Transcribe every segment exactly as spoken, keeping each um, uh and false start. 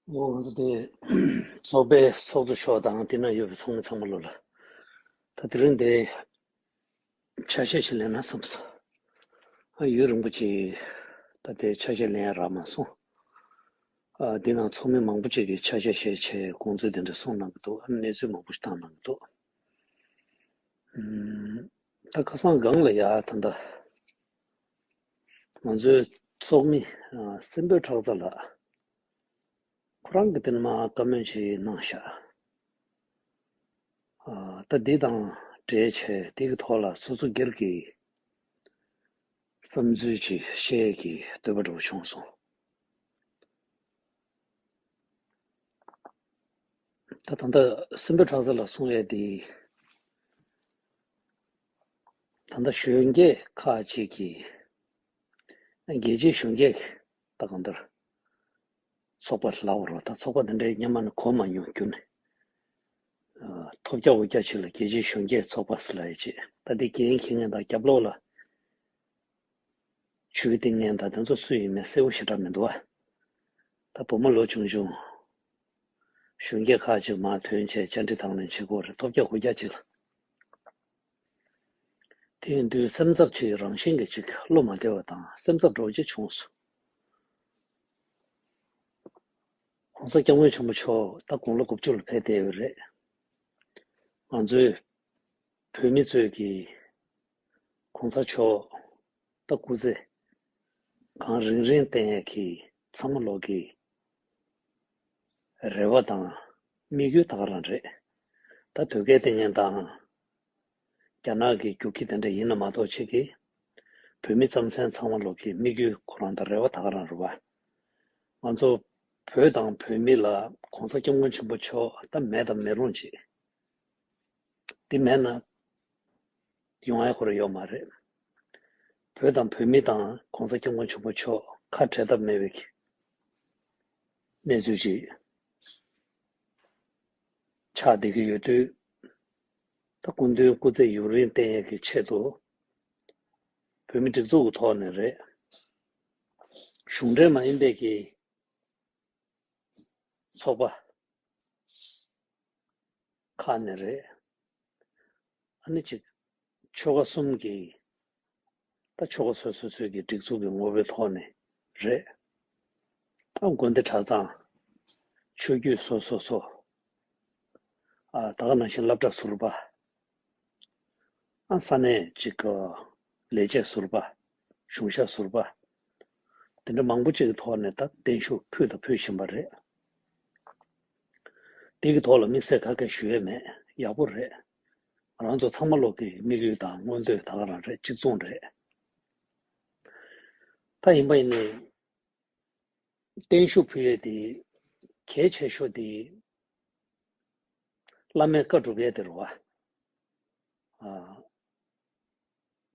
འོ་ང་ཚོ་དེ་ཚོགས་པའི་ཚོགས་གཙོ་མཆོག་དང་དེ་ན་ཡོད་པའི་ཚོགས་མི་ཚང་མ་ལོ་ལ་ད་དེ་རིང་དེ་ཆ་ཤས་ཤིག་ལེན་ན་བསམ་སོང་། ཨ་ཡུན་རིང་པོ་ཅིག་ད་དེ་ཆ་ཤས་ལེན་ཡ་རག་མ་སོང་། ཨ་དེ་ནང་ཚོགས་མི་མང་པོ་ཅིག་གིས་ཆ་ཤས་བཤད་བྱས་དགོངས་ཚུལ་དེ་འདྲ་གསུངས་གནང་གི་འདུག་ཨ་གནས་ཚུལ་མང་པོ་ཞིག་བཏང་གནང་གི་འདུག་ཨུམ། ད་ཁ་སང་སྒང་ལ་ཡ་ད་ལྟ་ང་ཚོའི་ཚོགས་མི་ཨ་སྲིན་པོ་ཁྲག་རྩ་ལགས་ཁོ་རང་གིས་དེ་ནས་མར་བཀའ་མོལ་ཅིག་གནང་ཤག་ཨ་ད་འདི་དང་འབྲེལ་བྱས་དེ་གི་ཐོག་ལ་སོ་སོ་སྒེར་གྱི་བསམ་ཚུལ་ཅིག་བཤད་ཀྱི་འདོད་པ་འདྲ་བོ་བྱུང་སོང་། ད་ད་ལྟ་སྲིན་པོ་ཁྲག་རྩ་ལགས་གསུང་ཡས་དེ། ད་ལྟ་གཞོན་སྐྱེས་ཁག་ཅིག་གིས་རྒྱལ་སྤྱིའི་གཞོན་སྐྱེས་ད་གང་ལྟར་ཚོགས་པ་ལབ་རོགས། ད་ཚོགས་པ་དེ་འདྲའི་སྔོན་མ་ནས་གོ་མ་མྱོང་རྒྱུ་ནས། ཨ་ཐོབ་རྒྱག་འོ་རྒྱག་ཅིག་ལ་རྒྱལ་སྤྱིའི་གཞོན་སྐྱེས་ཚོགས་པ་ཟེར་ལབ་ཡས་ཅིག་ད་འདི་འགན་འཁྱེར་མཁན་དང་རྒྱབ་ལོགས་ལ་ཇུས་གཏིང་ངན་དང་དེ་ཚོ་སུ་ཡིན་མིན་གསལ་པོ་ཞེ་དྲག་མི་འདུག་བ། ད་བུ་མོ་ལོ་ཆུང་ཆུང་གཞོན་སྐྱེས་ཁག་ཅིག་མར་ཐོན་བྱས་བཅར་འདྲི་དང་ལེན་བྱེད་དགོས་རེད། ཐོབ་རྒྱག་འོ་རྒྱག་ཅིག་ལ། དེ་ཡིན་དུས་སེམས་འཚབ་ཅིག་རང་བཞིན་གྱིས་ཅིག་བློ་མ་བདེ་བ་དང་སེམས་འཚབ་འདྲ་བོ་ཅིག་བྱུང་སོང་།༸གོང་ས་༸སྐྱབས་མགོན་ཆེན་པོ་མཆོག་ད་དགུང་ལོ་དགུ་བཅུ་ལ་ཕེབས་བསྡད་ཡོད་རེད། ང་ཚོའི་བོད་མི་ཚོས་ཀྱིས་༸གོང་ས་མཆོག་ད་སྐུ་ཚེ་གང་རིང་རིང་བརྟན་ཡས་ཀྱི་ཚང་མ་ལོག་གི་རེ་བ་དང་དམིགས་ཡུལ་ད་ག་རང་རེད། ད་དོལ་རྒྱལ་བསྟེན་མཁན་དང་རྒྱ་ནག་གི་རྒྱུག་ཁྱི་དེ་འདྲ་ཡིན་ན་མ་གཏོགས་ཅིག་གིས་བོད་མི་རྩམ་ཟན་ཚང་མ་ལོག་གི་དམིགས་ཡུལ་ཁོ་རང་དང་རེ་བ་ད་ག་རང་རེད་བ། ང་ཚོ་བོད་དང་བོད་མི་ལ་༸གོང་ས་༸སྐྱབས་མགོན་ཆེན་པོ་མཆོག་ད་མེད་དང་མེད་རུང་ཅིག་འདི་མེད་ན་ཡོང་ཡ་ཁོ་རང་ཡོད་མ་རེད། བོད་དང་བོད་མི་དང་༸གོང་ས་༸སྐྱབས་མགོན་ཆེན་པོ་མཆོག་ཁ་བྲལ་ཐབས་མེད་པའི་གནས་ཚུལ་ཅིག་ཆགས་བསྡད་ཀྱི་ཡོད་དུས། ད་སྐུ་མདུན་སྐུ་ཚེ་ཡུན་རིང་བརྟན་ཡས་ཀྱི་ཆེད་དུ་བོད་མི་སྒྲིག་འཛུགས་ཀྱི་ཐོག་ནས་རེད། གཞུང་འབྲེལ་མ་ཡིན་པའི་གི་ཚོགས་པ་ཁག་ནས་རེད། ཨ་ནི་ཅིག་ཆོལ་ཁ་གསུམ་གྱི་ད་ཆོལ་ཁ་སོ་སོ་སོའི་གི་སྒྲིག་འཛུགས་ཀྱི་ངོ་བོའི་ཐོག་ནས་རེད། ད་དགོན་སྡེ་གྲྭ་ཚང་ཆོས་བརྒྱུད་སོ་སོ་སོ། ཨ་ད་ག་ནང་བཞིན་སློབ་གྲྭ་ཟུར་པ། ཨ་ས་གནས་གཅིག་གི་ལས་བྱེད་ཟུར་པ། གཞུང་ཞབས་ཟུར་པ། དེ་འདྲ་མང་པོ་ཅིག་གི་ཐོག་ནས་ད་བརྟན་བཞུགས་ཕུལ་དང་ཕུལ་བཞིན་པ་རེད། དེ་གི་ཐོག་ལ་དམིགས་བསལ་ག་གེ་ཞུ་ཡས་མེད། ཡག་པོ་རེད། ང་རང་ཚོ་ཚང་མ་ལོག་གི་དམིགས་ཡུལ་དང་མངོན་འདོད་ད་ག་རང་རེད། གཅིག་མཚུངས་རེད། ད་ཡིན་པ་ཡིན་ནའི་བརྟན་བཞུགས་ཕུལ་ཡས་དེ་གལ་ཆེ་ཤོས་དེ་བླ་མའི་བཀའ་སྒྲུབ་ཡས་དེ་རེད་བ། ཨ།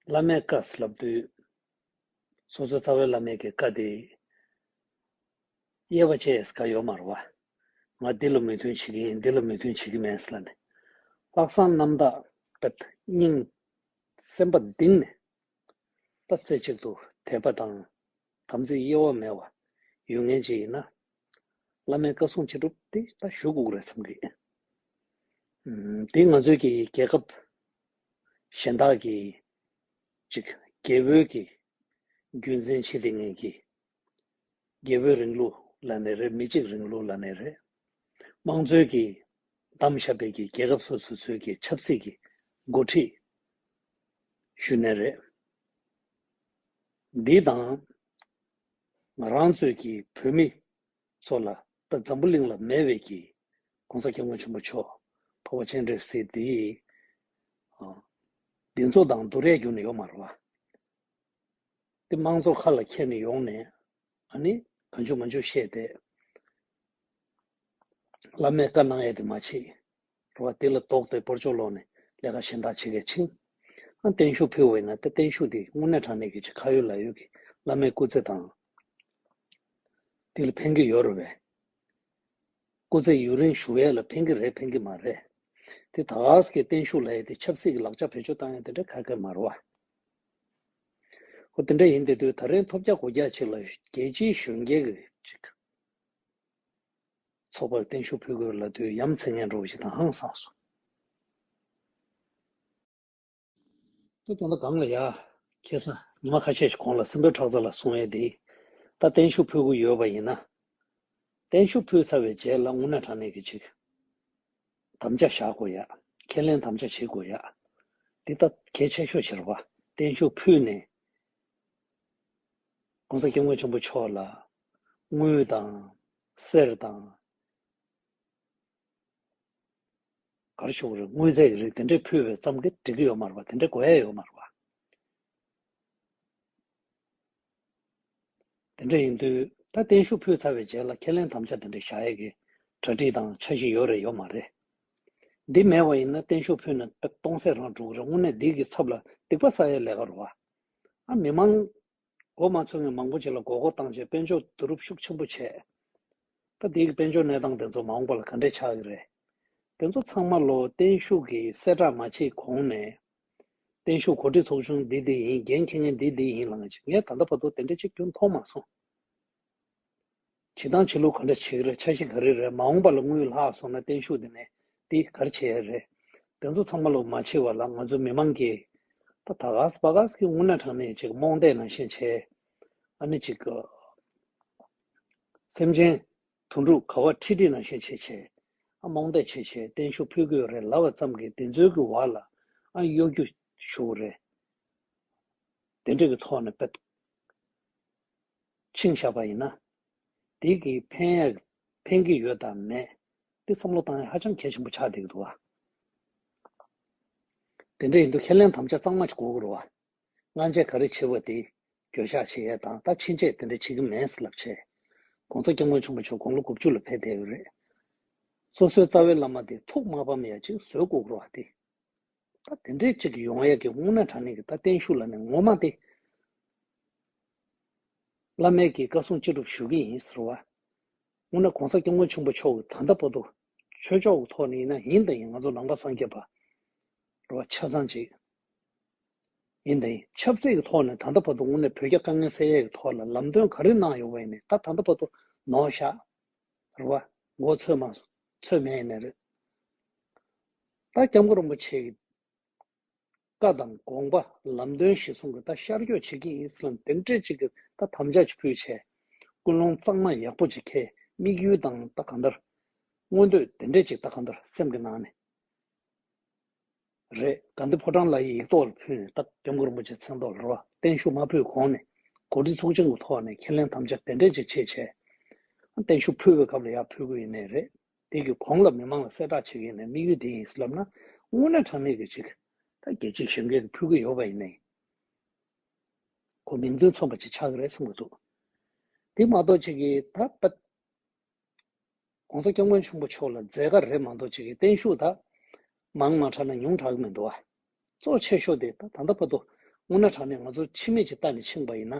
བླ་མའི་བཀའ་ལབ་དུས་སོ་སོའི་རྩ་བའི་བླ་མའི་གི་བཀའ་དེ་དབྱེ་བ་ཕྱེ་ཡས་ག་ཡོད་མ་རེད་བ། ང་འདི་ལ་མོས་མཐུན་བྱེད་ཀྱི་ཡིན། འདི་ལ་མོས་མཐུན་བྱེད་ཀྱི་མིན་ཟེར་ལབ་ནས། ལྷག་བསམ་རྣམ་དག་པའི་སྙིང་སེམས་པ་གཏིང་ནས་ད་རྩེ་གཅིག་ཏུ་དད་པ་དང་དམ་ཚིག་གཡོ་བ་མེད་པ་ཡོད་མཁན་ཅིག་ཡིན་ན། བླ་མའི་བཀའ་གསུང་ཅི་སྒྲུབ་དེ་ད་ཞུ་དགོས་ཀྱི་རེད་བསམ་གི། ཨུམ། དེ་ང་ཚོའི་གི་རྒྱལ་ཁབ་གཞན་དག་གི་ཅིག་རྒྱལ་པོའི་གི་རྒྱུན་འཛིན་བྱེད་བསྡད་མཁན་གྱི་རྒྱལ་པོའི་རིང་ལུགས་ལབ་ནའི་རེད། མི་གཅིག་རིང་ལུགས་ལབ་ནའི་རེད། དམངས་གཙོའི་གི་བདམས་བཞག་པའི་གི་རྒྱལ་ཁབ་སོ་སོ་སོའི་གི་ཆབ་སྲིད་ཀྱི་འགོ་ཁྲིད་ཞུ་ནའི་རེད། འདི་དང་ང་རང་ཚོའི་གི་བོད་མི་ཚོ་ལ་ད་འཛམ་བུ་གླིང་ལ་མེད་པའི་གི་༸གོང་ས་༸སྐྱབས་མགོན་ཆེན་པོ་མཆོག་འཕགས་པ་སྤྱན་རས་གཟིགས་འདི་ཨ་འདི་ཚོ་དང་བསྡུར་ཡས་རྒྱུ་ནི་ཡོད་མ་རེད་བ། དེ་དམངས་གཙོ་ཁ་ལ་འཁྱེར་ནས་ཡོང་ནས་ཨ་ནི་གང་བྱུང་མང་བྱུང་བཤད་དེ། བླ་མས་བཀའ་གནང་ཡས་དེ་མ་བྱེད། རེད་བ། དེ་ལ་ལྡོག་སྟེ་སྤོར་ཆོག་ལོག་ནས་ལས་ཀ་གཞན་དག་བྱེད་མཁན་ཕྱིན། ཨ་བརྟན་བཞུགས་ཕུལ་བ་ཡིན་ན་ད་བརྟན་བཞུགས་དེ་དངོས་གནས་དྲང་གནས་ཀྱི་ཅིག་ཁ་ཡོད་ལག་ཡོད་ཀྱི་བླ་མའི་སྐུ་ཚེ་དང་། དེ་ལ་ཕན་གྱི་ཡོད་རེད་བས། སྐུ་ཚེ་ཡུན་རིང་བཞུགས་ཡས་ལ་ཕན་གྱི་རེད་ཕན་གྱི་མ་རེད། དེ་ད་ག་ཟེ་གི་བརྟན་བཞུགས་ལབ་ཡས་དེ་ཆབ་སྲིད་ཀྱི་ལག་ཆ་བེད་སྤྱོད་བཏང་ཡས་དེ་འདྲ་ག་གེ་མ་རེད་བ། ཨོ་དེ་འདྲ་ཡིན་དེ་དུས་ད་རེས་ཐོབ་རྒྱག་གོ་རྒྱག་ཅིག་ལ་རྒྱལ་སྤྱིའི་གཞོན་སྐྱེས་ཀྱི་ཅིག་ཚོགས་པར་བརྟན་བཞུགས་ཕུལ་དགོས་ལབ་དུས་ཡ་མཚན་སྙན་འགྲོ་བ་ཞིག་དང་ཧང་སངས་སོང་། ད་ད་ལྟ་གང་ལ་ཡ། ཁ་སང་ཉི་མ་ཁ་ཤས་ཤིག་གོང་ལ་སྲིན་པོ་ཁྲག་རྩ་ལགས་གསུང་ཡས་དེ། ད་བརྟན་བཞུགས་ཕུལ་དགོས་ཡོད་པ་ཡིན་ན། བརྟན་བཞུགས་ཕུལ་ཚར་བའི་རྗེས་ལ་དངོས་གནས་དྲང་གནས་ཀྱི་ཅིག་དམ་བཅའ་བཞག་དགོས་ཡ། ཁས་ལེན་དམ་བཅའ་བྱེད་དགོས་ཡ། འདི་ད་གལ་ཆེ་ཤོས་ཤིག་རེད་བ། བརྟན་བཞུགས་ཕུལ་ནས། ༸གོང་ས་༸སྐྱབས་མགོན་ཆེན་པོ་མཆོག་ལ་དངུལ་དང་། གསེར་དང་། ག་རེ་ཞུ་དགོས་རེད། དངོས་རྫས་ཀྱི་རིགས་དེ་འདྲས་ཕུལ་བའི་ཙམ་གྱིས་འགྲིག་གི་ཡོད་མ་རེད་པ། དེ་འདྲས་དགོས་ཡ་ཡོད་མ་རེད་པ། དེ་འདྲས་ཡིན་དུས་ད་བརྟན་བཞུགས་ཕུལ་ཚར་བའི་རྗེས་ལ་ཁས་ལེན་དམ་བཅའ་དེ་འདྲས་བཞག་ཡས་ཀྱི་གྲ་སྒྲིག་དང་འཆར་གཞི་ཡོད་རེད་ཡོད་མ་རེད། འདི་མེད་པ་ཡིན་ན་བརྟན་བཞུགས་ཕུལ་ནས་སྟོང་ཟད་རང་འགྲོ་གི་རེད། དངོས་གནས་འདི་གི་ཚབ་ལ་སྡིག་པ་བསགས་ཡས་ལས་ཀ་རེད་བ། ཨ་མི་མང་མགོ་མ་ཚོས་མཁན་མང་པོ་ཅིག་ལ་མགོ་སྐོར་བཏང་བྱས་དཔལ་འབྱོར་བསྡུ་རུབ་ཤུགས་ཆེན་པོ་བྱས། ད་དེའི་དཔལ་འབྱོར་གནས་སྟངས་དེ་ཚོ་མ་འོངས་པ་ལ་ག་འདྲས་ཆགས་ཀྱི་རེད། དེ་ཚོ་ཚང་མ་ལོ་བརྟན་བཞུགས་ཀྱི་གསལ་བསྒྲགས་མ་བྱེད་གོང་ནས། བརྟན་བཞུགས་གོ་སྒྲིག་ཚོགས་ཆུང་འདི་འདི་ཡིན། འགན་འཁྱེར་མཁན་འདི་འདི་ཡིན་ལབ་མཁན་ཅིག་ངས་ད་ལྟ་བར་དུ་དེ་འདྲས་ཅིག་རྒྱུན་མཐོང་མ་སོང་། བྱེད་སྟངས་བྱེད་ལུགས་ག་འདྲ་བྱེད་ཀྱི་རེད། འཆར་གཞི་ག་རེ་རེད། མ་འོངས་པ་ལ་དངུལ་ལྷག་སོང་ན་བརྟན་བཞུགས་དེ་ནས་དེ་ག་རེ་བྱེད་ཡ་རེད། དེ་ཚོ་ཚང་མ་ལོ་མ་བྱེད་པ་ལ་ང་ཚོ་མི་མང་གིས་ད་ད་ག་ས་པ་ག་ས་གི་དངོས་གནས་དྲང་གནས་ཅིག་རྨོངས་དད་ནང་བཞིན་བྱས། ཨ་ནི་ཅིག་གི་སེམས་ཅན་དོན་གྲུབ་ག་བ་ཁྲིད་ཁྲིད་ནང་བཞིན་བྱས་བྱས། ཨ་རྨོངས་དད་བྱས་བྱས་བརྟན་བཞུགས་ཕུལ་དགོས་རེད་ལབ་པ་ཙམ་གྱིས་དེ་ཚོའི་གི་བར་ལ་ཨ་གཡོ་སྒྱུ་ཞུ་གི་རེད། དེ་འདྲ་གི་ཐོག་ནས་དཔེ་ཕྱིན་བཞག་པ་ཡིན་ན། དེ་གིས་ཕན་ཡ་ཕན་གྱི་ཡོད་དམ་མེད། དེ་བསམ་བློ་བཏང་ཡ་ཧ་ཅང་གལ་ཆེན་པོ་ཆགས་བསྡད་ཀྱི་འདུག་བ། དེ་འདྲ་ཡིན་དུས་ཁས་ལེན་དམ་བཅའ་གཙང་མ་ཞིག་དགོས་ཀྱི་རེད་བ། སྔ་རྗེས་ག་རེ་བྱས་པ་དེ་འགྱོད་བཤགས་བྱེད་ཡས་དང་། ད་ཕྱིན་ཆད་དེ་འདྲ་བྱེད་ཀྱི་མེད་ཟེར་ལབ་བྱས། ༸གོང་ས་༸སྐྱབས་མགོན་ཆེན་པོ་མཆོག་དགུང་ལོ་དགུ་བཅུ་ལ་ཕེབས་བསྡད་ཡོད་རེད། སོ་སོའི་རྩ་བའི་བླ་མ་དེ་ཐུགས་མ་ཕམ་ཡ་ཅིག་བཟོ་དགོས་ཀྱི་རེད་བ་དེ། ད་དེ་འདྲས་ཅིག་ཡོང་ཡས་ཀྱི་དངོས་གནས་དྲང་གནས་ཀྱི་ད་བརྟན་བཞུགས་ལབ་ནས་ངོ་མ་དེ། བླ་མའི་གི་བཀའ་གསུང་ཅི་སྒྲུབ་ཞུ་གི་ཡིན་ཟེར་བ། དངོས་གནས་༸གོང་ས་༸སྐྱབས་མགོན་ཆེན་པོ་མཆོག་གིས་ད་ལྟ་བར་དུ་ཆོས་ཕྱོགས་ཀྱི་ཐོག་ནས་ཡིན་ན་ཡིན་དང་ཡིན། ང་ཚོ་ནང་པ་སངས་རྒྱས་པ་རེད་བ། ཆ་ཚང་ཅིག་ཡིན་དང་ཡིན། ཆབ་སྲིད་ཀྱི་ཐོག་ནས་ད་ལྟ་བར་དུ་དངོས་གནས་བོད་རྒྱ་དཀའ་ངལ་སེལ་ཡས་ཀྱི་ཐོག་ལ་ལམ་སྟོན་ག་རེ་གནང་ཡོད་པ་ཡིན་ནའི་ད་ད་ལྟ་བར་དུ་ནོར་བཞག་རེད་བ། མགོ་ཚོས་མ་ཚོས་མེད་ཡིན་ནའི་རེད། ད་༸སྐྱབས་མགོན་རིན་པོ་ཆེ་གི་བཀའ་དང་དགོངས་པ་ལམ་སྟོན་གཞིར་བཟུང་གི་ད་ཤར་བསྐྱོད་བྱེད་ཀྱི་ཡིན་ཟེར་ལབ་དེ་འདྲས་ཅིག་གི་ད་དམ་བཅའ་ཅིག་ཕུལ་བྱས། ཀུན་སློང་གཙང་མ་ཡག་པོ་ཅིག་འཁྱེར། དམིགས་ཡུལ་དང་ད་གང་ལྟར་མངོན་འདོད་དེ་འདྲས་ཅིག་ད་གང་ལྟར་སེམས་ཀྱི་ནང་ནས་རེད། དགའ་ལྡན་ཕོ་བྲང་ལ་ཡི་ཡིག་ཐོག་ལ་ཕུལ་ནས་ད་༸སྐྱབས་མགོན་རིན་པོ་ཆེ་མཚན་ཐོག་ལ་རེད་བ། བརྟན་བཞུགས་མ་ཕུལ་གོང་ནས་གོ་སྒྲིག་ཚོགས་ཆུང་གི་ཐོག་ནས་ཁས་ལེན་དམ་བཅའ་དེ་འདྲས་ཅིག་བྱས་བྱས། བརྟན་བཞུགས་ཕུལ་བའི་སྐབས་ལ་ཡར་ཕུལ་དགོས་ཡིན་ནའི་རེད། དེ་གི་གོང་ལ་མི་མང་ལ་གསལ་བསྒྲགས་བྱེད་ཀྱི་ཡིན་ནའི་དམིགས་ཡུལ་དེ་ཡིན་ཟེར་ལབ་ན། དངོས་གནས་དྲང་གནས་ཀྱི་ཅིག་ད་རྒྱལ་སྤྱིའི་གཞོན་སྐྱེས་ཀྱིས་ཕུལ་གྱི་ཡོད་པ་ཡིན་ནའི། ཁོ་མིང་དོན་མཚུངས་པ་ཅིག་ཆགས་ཀྱི་རེད་བསམ་གྱི་འདུག་དེ་མ་གཏོགས་ཅིག་གིས་ད་ད་༸གོང་ས་༸སྐྱབས་མགོན་ཆེན་པོ་མཆོག་ལ་མཛད་དཀའ་རེད་མ་གཏོགས་ཅིག་གིས་བརྟན་བཞུགས་ད་མང་མ་དྲགས་ན་ཉུང་དྲགས་ཀྱི་མི་འདུག་བ། གཙོ་ཆེ་ཤོས་དེ་ད་ད་ལྟ་བར་དུ་དངོས་གནས་དྲང་གནས་ང་ཚོ་ཕྱི་མིག་ཅིག་ལྟ་ནས་ཕྱིན་པ་ཡིན་ན།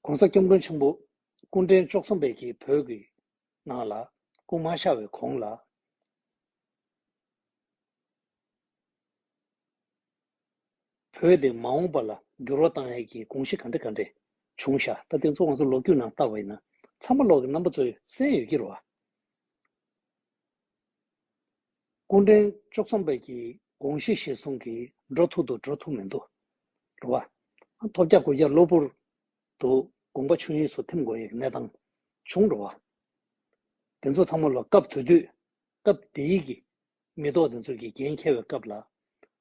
༸གོང་ས་༸སྐྱབས་མགོན་ཆེན་པོ་སྐུ་ཕྲེང་བཅུ་གསུམ་པའི་གི་བོད་ཀྱི་ནང་ལ་སྐུ་མ་གཤེགས་པའི་གོང་ལ། བོད་དེ་མ་འོངས་པ་ལ་འགྱུར་བ་བཏང་ཡས་ཀྱི་དགོངས་གཞི་ག་འདྲ་ག་འདྲ་བྱུང་ཤག་ད་དེ་ཚོ་ང་ཚོ་ལོ་རྒྱུས་ནང་བལྟ་བ་ཡིན་ན་ཚང་མ་ལོག་གི་རྣམ་པ་ཚོས་གསན་ཡོད་ཀྱི་རེད་བ། སྐུ་ཕྲེང་བཅུ་གསུམ་པའི་གི་དགོངས་གཞི་གཞིར་བཟུང་གིས་འགྲོ་ཐུབ་འདུག་འགྲོ་ཐུབ་མི་འདུག་རེད་བ། ཨ་ཐོབ་རྒྱག་གུ་རྒྱག་གློ་བུར་དུ་དགོངས་པ་ཆོས་དབྱིངས་སུ་ཐིམ་དགོས་ཡས་ཀྱི་གནས་སྟངས་བྱུང་རེད་བ། དེ་ཚོ་ཚང་མ་ལ་སྐབས་དེ་དུས་སྐབས་དེའི་གི་མི་ཐོག་དེ་ཚོས་ཀྱི་འགན་འཁྱེར་བའི་སྐབས་ལ་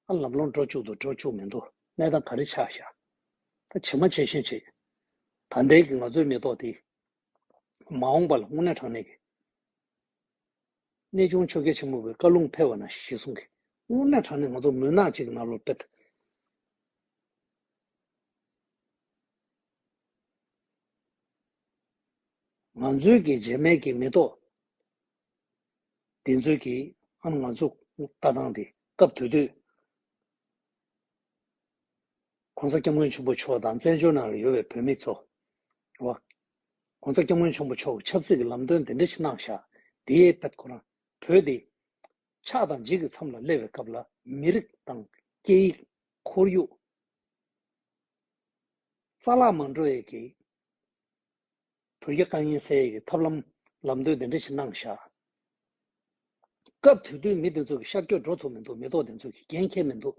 ཨ་ལམ་ལྷོང་འགྲོ་བཅུག་འདུག་འགྲོ་བཅུག་མི་འདུག་གནས་སྟངས་ག་རེ་ཆགས་ཤག་ད་ཇི་མ་ཇི་བཞིན་བྱེད། ད་ལྟའི་གི་ང་ཚོའི་མི་ཐོག་དེ་མ་འོངས་པ་ལ་དངོས་གནས་དྲང་གནས་ཀྱི་གནས་ཆུང་ཆོས་རྒྱལ་ཆེན་པོ་གི་བཀའ་ལུང་ཕེབས་པ་ན་གཞི་བཟུང་གི་དངོས་གནས་དྲང་གནས་ང་ཚོ་མུན་ནག་ཅིག་ནང་ལོགས་ཕེབས། ང་ཚོའི་གི་རྗེས་མའི་གི་མི་ཐོག་དེ་ཚོའི་གི་ཨ་ང་ཚོ་ལྟ་སྟངས་དེ་སྐབས་དེ་དུས། ༸གོང་ས་༸སྐྱབས་མགོན་ཆེན་པོ་མཆོག་དང་བཙན་བྱོལ་ནང་ལ་ཡོད་པའི་བོད་མི་ཚོ། རེད་བ། ༸གོང་ས་༸སྐྱབས་མགོན་ཆེན་པོ་མཆོག་གིས་ཆབ་སྲིད་ཀྱི་ལམ་སྟོན་དེ་འདྲ་ཞིག་གནང་ཤག་དེའི་ཐད་ཁོ་རང་བོད་དེ་ཆགས་དང་འཇིག་གི་མཚམས་ལ་སླེབས་པའི་སྐབས་ལ་མི་རིགས་དང་སྐད་ཡིག་ཁོར་ཡུག་རྩ་བརླག་མ་འགྲོ་ཡས་ཀྱི། བོད་ཀྱི་དཀའ་ངལ་སེལ་ཡས་ཀྱི་ཐབས་ལམ་ལམ་སྟོན་དེ་འདྲ་ཞིག་གནང་བཞག་སྐབས་དེ་དུས་མི་དེ་ཚོ་གི་ཤར་སྐྱོད་འགྲོ་ཐུབ་མི་འདུག་མི་ཐོག་དེ་ཚོ་གི་འགན་འཁྱེར་མི་འདུག་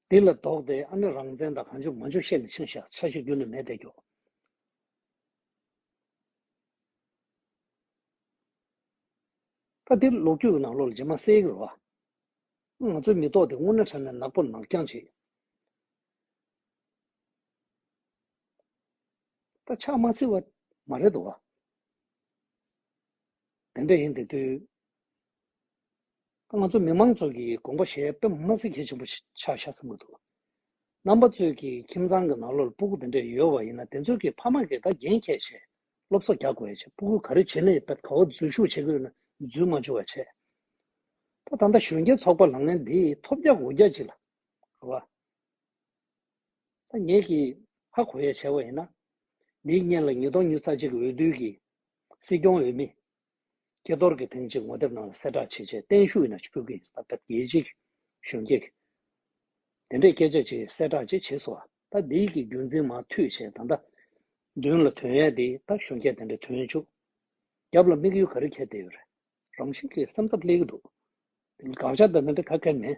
འདི་ལ་ལྡོག་སྟེ་ཨ་ནི་རང་བཙན་དང་གང་བྱུང་མང་བྱུང་བཤད་ནས་ཕྱིན་བཞག་འཆར་གཞི་རྒྱུན་ནས་མེད་བསྡད་ཀྱོག་ད་འདི་ལོ་རྒྱུས་ཀྱི་ནང་ལོགས་ལ་རྗེས་མ་གསལ་གྱི་རེད་བ། ང་ཚོའི་མི་ཐོག་དེ་དངོས་གནས་དྲང་གནས་ནག་པོ་ནག་རྐྱང་བྱེད། ད་ཆགས་མ་སྲིད་པ་མ་རེད་འདུག་བ། དེ་འདྲ་ཡིན་དེ་དུས། ད་ང་ཚོ་མི་མང་ཚོ་གིས་དགོངས་པ་བཞེས་དཔེ་མ་སྲིད་གལ་ཆེན་པོ་ཆགས་ཤག་བསམ་གྱི་འདུག་རྣམ་པ་ཚོས་ཀྱིས་ཁྱིམ་ཚང་གི་ནང་ལོགས་ལ་སྤུ་གུ་དེ་འདྲ་ཡོད་པ་ཡིན་ན་དེ་ཚོས་ཀྱིས་ཕ་མ་གིས་ད་འགན་འཁྱེར་བྱས་སློབ་གསོ་རྒྱག་དགོས་ཡ་བྱས་སྤུ་གུ་ག་རེ་བྱེད་ན་ཡོད་པ་ག་བ་འཛུལ་ཞུགས་བྱེད་དགོས་ན་འཛུལ་མ་བཅུག་པ་བྱས། ད་ད་ལྟ་གཞོན་སྐྱེས་ཚོགས་པ་ལངས་མཁན་འདི་ཐོབ་རྒྱག་འོ་རྒྱག་ཅིག་ལ་རེད་བ། ད་ངས་ཀྱིས་ཧ་གོ་ཡས་བྱས་པ་ཡིན་ན། འདིའི་སྔོན་ལ་ཉིས་སྟོང་ཉི་ཤུ་རྩ་གཅིག་གི་འོས་བསྡུ་གི་སྲིད་སྐྱོང་འོས་མི། ཀྱེ་རྡོར་གྱིས་ཐེངས་གཅིག་ངོ་དེབ་ནང་ལ་གསལ་བསྒྲགས་བྱས་རྗེས་བརྟན་བཞུགས་ཡིན་ན་ཕུལ་གི་ཡིན་ཟེར་ད་བེད་ཡིད་ཆེས་ཀྱི་གཞོན་སྐྱེས་ཀྱི། དེ་འདྲའི་སྐད་ཆ་ཅིག་གསལ་བསྒྲགས་ཅིག་བྱས་སོང་བ། ད་འདིའི་གི་རྒྱུན་འཛིན་མར་མཐུད་བྱས་ད་ལྟ་མདུན་ལ་ཐོན་ཡས་འདི་ད་གཞོན་སྐྱེས་དེ་འདྲ་ཐོན་བཅུག་རྒྱབ་ལ་དམིགས་ཡུལ་ག་རེ་འཁྱེར་བསྡད་ཡོད་རེད། རང་བཞིན་གྱིས་སེམས་འཚབ་སླེབས་ཀྱི་འདུག་དེ་དགག་བྱ་དང་དེ་འདྲ་ག་གེ་མེད།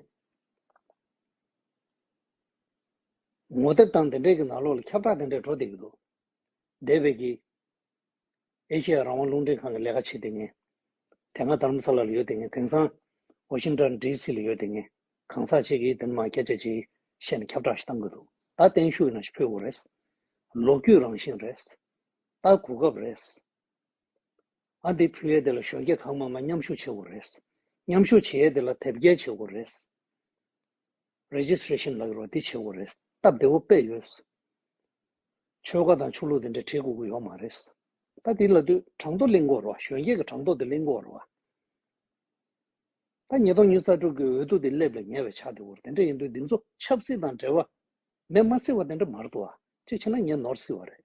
ངོ་དེབ་དང་དེ་འདྲའི་གི་ནང་ལོགས་ལ་ཁྱབ་བསྒྲགས་དེ་འདྲ་འགྲོ་བསྡད་ཀྱི་འདུག་འདས་པའི་གི་ཨེ་ཤེ་ཡ་རང་དབང་རླུང་འཕྲིན་ཁང་གི་ལས་ཀ་བྱེད་བསྡད་མཁན། དེ་སྔ་དྷ་རམ་ས་ལ་ལ་ཡོད་བསྡད་མཁན་དེང་སང་ཝ་ཤིང་ཊོན་ཌི་སི་ལ་ཡོད་བསྡད་མཁན་གང་ཟག་ཅིག་གིས་དེ་ནས་མར་སྐད་ཆ་ཅིག་བཤད་ནས་ཁྱབ་བསྒྲགས་ཤིག་བཏང་གི་འདུག་ད་བརྟན་བཞུགས་ཡིན་ན་ཞིག་ཕུལ་དགོས་རེད། ལོ་རྒྱུས་རང་བཞིན་རེད། ད་གོ་སྐབས་རེད། ཨ་འདི་ཕུལ་ཡས་དེ་ལ་གཞོན་སྐྱེས་གང་མང་མང་མཉམ་ཞུགས་བྱེད་དགོས་རེད། མཉམ་ཞུགས་བྱེད་ཡས་དེ་ལ་དེབ་སྐྱེལ་བྱེད་དགོས་རེད། རེ་ཇི་སི་ཊྲེ་ཤན་ལབ་ཀྱི་རེད་པ་འདི་བྱེད་དགོས་རེད། སྟབས་བདེ་པོ་དཔེ་ཡོད། ཆོལ་ཁ་དང་ཆོས་ལུགས་དེ་འདྲ་བྲིས་དགོས་ཀྱི་ཡོད་མ་རེད། ད་འདི་ལབ་དུས་གྲངས་ཐོ་གླེང་དགོས་རེད་པ། གཞོན་སྐྱེས་ཀྱི་གྲངས་ཐོ་དེ་གླེང་དགོས་རེད་པ། ད་ཉིས་སྟོང་ཉི་ཤུ་རྩ་དྲུག་གི་འོས་བསྡུ་དེ་སླེབས་ལ་ཉེ་བའི་ཆ་དེ་བོར་དེ་འདྲ་ཡིན་དུས་འདི་ཚོ་ཆབ་སྲིད་དང་འབྲེལ་བ་མེད་མ་སྲིད་པ་དེ་འདྲ་མ་རེད་འདུག་པ། གཅིག་བྱས་ན་ངས་ནོར་སྲིད་པ་རེད།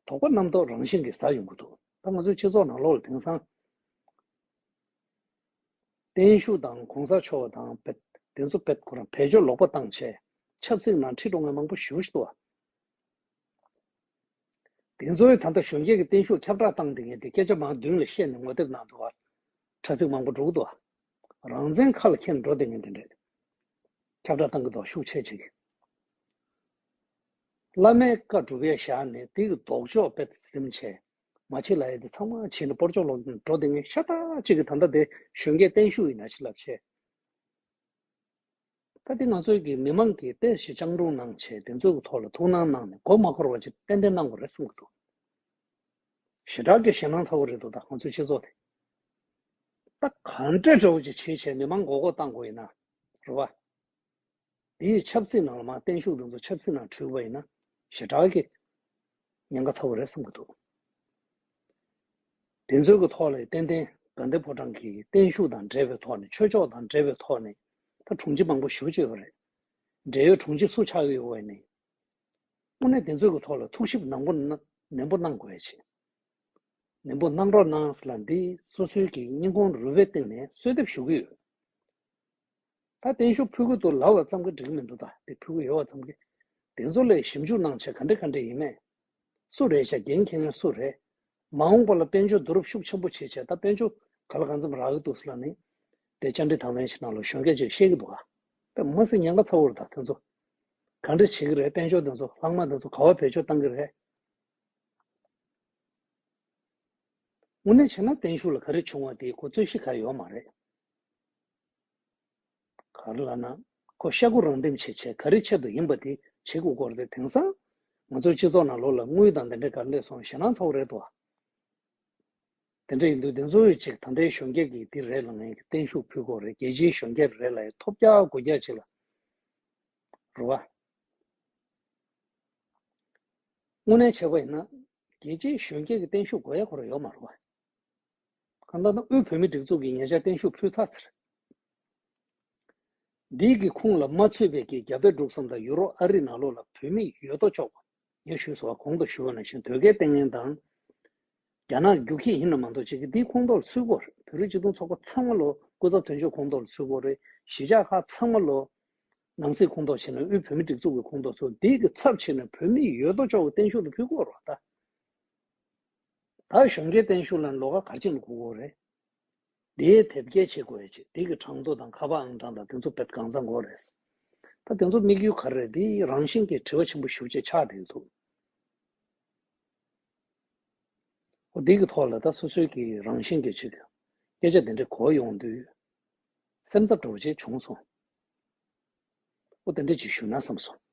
དོགས་པ་རྣམ་རྟོག་རང་བཞིན་གྱིས་ཟ་ཡོང་གི་འདུག་ད་ང་ཚོའི་སྤྱི་ཚོགས་ནང་ལོགས་ལ་དེང་སང་བརྟན་བཞུགས་དང་གོང་ས་མཆོག་དང་བེད་དེ་ཚོ་བེད་ཁོ་རང་བེད་སྤྱོད་ལོག་པ་བཏང་བྱས་ཆབ་སྲིད་ནང་ཁྲིད་འགྲོ་མཁན་མང་པོ་ཞེ་པོ་ཞིག་འདུག་པ། དེ་ཚོའི་ད་ལྟ་གཞོན་སྐྱེས་ཀྱི་བརྟན་བཞུགས་ཁྱབ་བསྒྲགས་བཏང་བསྡད་མཁན་དེ་སྐད་ཆ་མར་མདུན་ལ་བཤད་ནས་ངོ་དེབ་ནང་དུ་བར་དྲ་ཚིགས་མང་པོ་འགྲོ་གི་འདུག་པ། རང་བཙན་ཁ་ལ་འཁྱེར་འགྲོ་བསྡད་མཁན་དེ་འདྲས་ཁྱབ་བསྒྲགས་བཏང་གི་འདུག་པ་ཤུགས་ཆེ་ཅིག་བླ་མའི་བཀའ་སྒྲུབ་ཡས་བཞག་ནས་དེ་གི་ལྡོག་ཕྱོགས་དཔེ་ཟིན་བྱས་མ་བྱེད་ལབ་ཡས་དེ་ཚང་མ་བྱས་ནས་སྤོར་ཆོག་ལོག་འགྲོ་བསྡད་མཁན་ཤ་སྟག་ཅིག་གི་ད་ལྟ་དེ་གཞོན་སྐྱེས་བརྟན་བཞུགས་ཡིན་ན་ཅིག་ལབ་བྱས། ད་དེ་ང་ཚོའི་གི་མི་མང་གིས་ཏོག་ཙམ་སྤྱང་གྲུང་གནང་བྱས་དེ་ཚོའི་གི་ཐོག་ལ་ཐུགས་སྣང་གནང་ནས་མགོ་མ་འཁོར་བ་ཅིག་ཏན་ཏན་གནང་དགོས་རེད་བསམ་གྱི་འདུག་ཞེ་དྲག་གི་ཞེད་སྣང་ཚ་བོ་རེད་འདུག་ད་ང་ཚོའི་སྤྱི་ཚོགས་དེ། ད་གང་འདྲ་འདྲ་བོ་ཅིག་བྱེད་བྱས་མི་མང་མགོ་སྐོར་བཏང་དགོས་ཡིན་ན། རེད་བ། དེའི་ཆབ་སྲིད་ནང་ལ་མར་བརྟན་བཞུགས་དེ་ཚོ་ཆབ་སྲིད་ནང་འཁྲུལ་པ་ཡིན་ན་ཞེ་དྲག་གི་ཉེན་ཁ་ཚ་བོ་རེད་བསམ་གྱི་འདུག་དེ་ཚོའི་གི་ཐོག་ལ་ཏན་ཏན་དགའ་ལྡན་ཕོ་བྲང་གི་བརྟན་བཞུགས་དང་འབྲེལ་བའི་ཐོག་ནས་ཆོས་ཕྱོགས་དང་འབྲེལ་བའི་ཐོག་ནས་ད་དྲུང་ཆེ་མང་པོ་ཞེ་པོ་ཅིག་ཡོད་རེད། འབྲེལ་ཡོད་དྲུང་ཆེ་སུ་ཆགས་ཀྱི་ཡོད་པ་ཡིན་ནའི། དངོས་གནས་དེ་ཚོའི་གི་ཐོག་ལ་ཐུགས་ཞིབ་ནན་པོ་གནང་ནན་པོ་གནང་དགོས་ཡ་ཆེ། ནན་པོ་གནང་རོགས་གནང་ཟེར་ལ་འདི་སོ་སོའི་གི་སྙིང་ཁོང་རུས་པའི་གཏིང་ནས་གསོལ་འདེབས་ཞུ་གི་ཡོད། ད་བརྟན་བཞུགས་ཕུལ་གི་འདུག་ལབ་པ་ཙམ་གྱིས་འགྲིག་གི་མི་འདུག་ད་དེ་ཕུལ་གི་ཡོད་པ་ཙམ་གྱིས་དེ་ཚོ་ལ་ཞིབ་འཇུག་གནང་བྱས་ག་འདྲ་ག་འདྲ་ཡིན་མེད། སུ་རེད་ཤག་འགན་འཁྱེར་མཁན་སུ་རེད། མ་འོངས་པ་ལ་དཔལ་འབྱོར་བསྡུ་རུབ་ཤུགས་ཆེན་པོ་བྱེད་བྱས་ད་དཔལ་འབྱོར་ག་ལ་གང་འཚམ་རག་གི་འདུག་ཟེར་ལབ་ནས། དེ་བཅར་འདྲི་དང་ལེན་ཞིག་ནང་ལ་གཞོན་སྐྱེས་ཅིག་བཤད་ཀྱི་འདུག་ག་དཔེ་མ་སྲིད་ཉེན་ཁ་ཚ་བོ་རེད་ད་དེ་ཚོ། ག་འདྲ་བྱེད་ཀྱི་རེད་དཔལ་འབྱོར་དེ་ཚོ་ལྷག་མ་དེ་ཚོ་ག་བ་བེད་སྤྱོད་བཏང་གི་རེད། དངོས་གནས་བྱས་ན་བརྟན་བཞུགས་ལ་ག་རེ་བྱུང་བ་དེ་ཁོ་རྩོད་གཞི་ག་ཡོད་མ་རེད། ག་རེ་ལབ་ན། ཁོ་ཤ་ཁུ་རང་འདེམས་བྱེད་བྱས་ག་རེ་ཆེད་དུ་ཡིན་པ་དེ་བྱེད་དགོས་སྐོར་དེ་དེང་སང་ང་ཚོའི་སྤྱི་ཚོགས་ནང་ལོགས་ལ་དངུལ་དང་དེ་འདྲ་ག་འདྲ་སོང་ཞེད་སྣང་ཚ་བོ་རེད་དོ། དེ་འདྲ་ཡིན་དུས་དེ་ཚོ་ཡི་ཅིག་ད་ལྟའི་གཞོན་སྐྱེས་ཀྱིས་འདི་རེད་ལ་ངས་བརྟན་བཞུགས་ཕུལ་དགོས་རེད་རྒྱལ་སྤྱིའི་གཞོན་སྐྱེས་རེད་ལ་ཐོབ་རྒྱག་དགོས་རྒྱག་ཅིག་ལ། རེད་བ། དངོས་གནས་བྱས་པ་ཡིན་ན། རྒྱལ་སྤྱིའི་གཞོན་སྐྱེས་ཀྱི་བརྟན་བཞུགས་དགོས་ཡ་ཁོ་རང་ཡོད་མ་རེད་བ། གང་ལྟར་ན་དབུས་བོད་མིའི་སྒྲིག་འཛུགས་ཀྱིས་ཉེ་ཆར་བརྟན་བཞུགས་ཕུལ་ཚར་ཚར། འདིའི་གི་ཁུངས་ལ་མ་ཚུད་པའི་གི་རྒྱ་བལ་འབྲུག་གསུམ་དང་ཡུ་རོབ་ཨ་རི་ནང་ལོགས་ལ་བོད་མི་ཡོད་དོ་ཅོག་པ། ངས་ཞུས་སོང་བ་གོང་དུ་ཞུས་པ་ནང་བཞིན་དོལ་རྒྱལ་བསྟེན་མཁན་དང་། རྒྱ་ནག་རྒྱུག་ཁྱི་ཡིན་ན་མ་གཏོགས་ཅིག་གི་འདིའི་ཁོངས་གཏོགས་ལ་ཚུད་དགོས་རེད། བོད་རིགས་སྤྱི་མཐུན་ཚོགས་པ་ཚང་མ་ལོ་སྐུ་ཚབ་དོན་གཅོད་ཁོངས་གཏོགས་ལ་ཚུད་དགོས་རེད། གཞིས་ཆགས་ཁག་ཚང་མ་ལོ། ནང་སྲིད་ཁོངས་གཏོགས་བྱས་ན་དབུས་བོད་མིའི་སྒྲིག་འཛུགས་ཀྱི་ཁོངས་གཏོགས་ཚོ་འདི་གི་ཚབ་བྱས་ནས་བོད་མི་ཡོད་དོ་ཅོག་གི་བརྟན་བཞུགས་ལ་ཕུལ་དགོས་རེད་ད། ད་གཞོན་སྐྱེས་བརྟན་བཞུགས་ལ་ལོགས་ཀ་ག་རེ་བྱས་ནས་དགོས་ཀྱི་རེད། དེའི་དེབ་སྐྱེལ་བྱེད་དགོས་ཡ་ཆེ། དེ་གི་གྲངས་ཐོ་དང་ཁ་པར་ཨང་གྲངས་དང་དེ་ཚོ་དཔེ་གང་ཚང་དགོས་རེད། ད་དེ་ཚོ་དམིགས་ཡུལ་ག་རེ་རེད། དེ་རང་བཞིན་གྱི་དྲི་བ་ཆེན་པོ་ཞེ་པོ་ཅིག་ཆགས་བསྡད་འདུག་འོ་དེ་གི་ཐོག་ལ་ད་སོ་སོའི་གི་རང་བཞིན་གྱི་ཆེད་དུ་སྐད་ཆ་དེ་འདྲ་གོ་ཡོང་དུས་སེམས་འཚབ་འདྲ་བོ་ཅིག་བྱུང་སོང་། འོ་དེ་འདྲ་ཅིག་ཞུ་ན་བསམ་སོང་